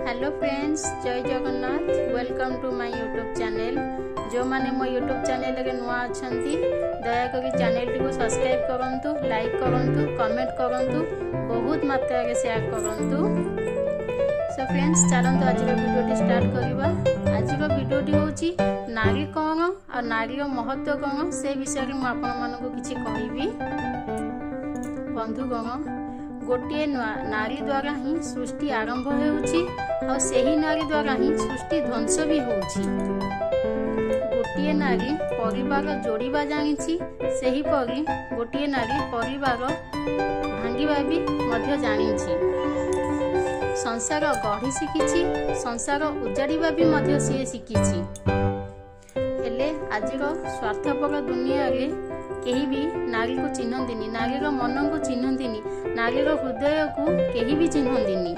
Hello friends, Jay Jagannath. Welcome to my YouTube channel. ଯେଉଁମାନେ ମୋ YouTube ଚ୍ୟାନେଲ୍ରେ ନୂଆ ଅଛନ୍ତି, ଦୟାକରି ଚ୍ୟାନେଲ୍ଟିକୁ ସବସ୍କ୍ରାଇବ୍ କରନ୍ତୁ, ଲାଇକ୍ କରନ୍ତୁ, କମେଣ୍ଟ କରନ୍ତୁ, ବହୁତ ମାତ୍ରାରେ ସେୟାର କରନ୍ତୁ। ସୋ ଫ୍ରେଣ୍ଡସ୍, ଚାଲନ୍ତୁ ଆଜିର ଭିଡ଼ିଓଟି ଷ୍ଟାର୍ଟ କରିବା। ଆଜିର ଭିଡ଼ିଓଟି ହେଉଛି ନାରୀ କ'ଣ ଆଉ ନାରୀର ମହତ୍ତ୍ୱ କ'ଣ, ସେ ବିଷୟରେ ମୁଁ ଆପଣମାନଙ୍କୁ କିଛି କହିବି। ବନ୍ଧୁଗଣ, ଗୋଟିଏ ନାରୀ ଦ୍ୱାରା ହିଁ ସୃଷ୍ଟି ଆରମ୍ଭ ହେଉଛି ଆଉ ସେହି ନାରୀ ଦ୍ୱାରା ହିଁ ସୃଷ୍ଟି ଧ୍ୱଂସ ବି ହେଉଛି। ଗୋଟିଏ ନାରୀ ପରିବାର ଯୋଡ଼ିବା ଜାଣିଛି, ସେହିପରି ଗୋଟିଏ ନାରୀ ପରିବାର ଭାଙ୍ଗିବା ବି ମଧ୍ୟ ଜାଣିଛି। ସଂସାର ଗଢ଼ି ଶିଖିଛି, ସଂସାର ଉଜାଡ଼ିବା ବି ମଧ୍ୟ ସିଏ ଶିଖିଛି। ହେଲେ ଆଜିର ସ୍ୱାର୍ଥପର ଦୁନିଆରେ କେହି ବି ନାରୀକୁ ଚିହ୍ନନ୍ତିନି, ନାରୀର ମନକୁ ଚିହ୍ନନ୍ତିନି, ନାରୀର ହୃଦୟକୁ କେହି ବି ଚିହ୍ନନ୍ତିନି।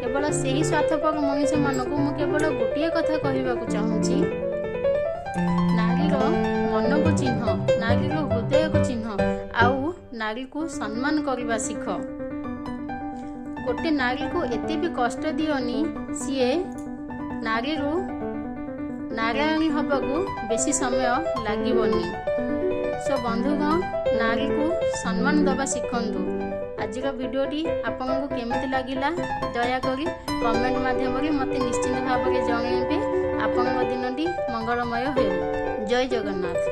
କେବଳ ସେହି ସ୍ୱାର୍ଥପର ମଣିଷମାନଙ୍କୁ ମୁଁ କେବଳ ଗୋଟିଏ କଥା କହିବାକୁ ଚାହୁଁଛି, ନାରୀର ମନକୁ ଚିହ୍ନ, ନାରୀର ହୃଦୟକୁ ଚିହ୍ନ ଆଉ ନାରୀକୁ ସମ୍ମାନ କରିବା ଶିଖ। ଗୋଟେ ନାରୀକୁ ଏତେ ବି କଷ୍ଟ ଦିଅନି, ସିଏ ନାରୀରୁ ନାରାୟଣୀ ହେବାକୁ ବେଶୀ ସମୟ ଲାଗିବନି। ସୋ ବନ୍ଧୁଗଣ, ନାରୀକୁ ସମ୍ମାନ ଦେବା ଶିଖନ୍ତୁ। ଆଜିର ଭିଡ଼ିଓଟି ଆପଣଙ୍କୁ କେମିତି ଲାଗିଲା, ଦୟାକରି କମେଣ୍ଟ ମାଧ୍ୟମରେ ମୋତେ ନିଶ୍ଚିତ ଭାବରେ ଜଣାଇବେ। ଆପଣଙ୍କ ଦିନଟି ମଙ୍ଗଳମୟ ହେଉ। ଜୟ ଜଗନ୍ନାଥ।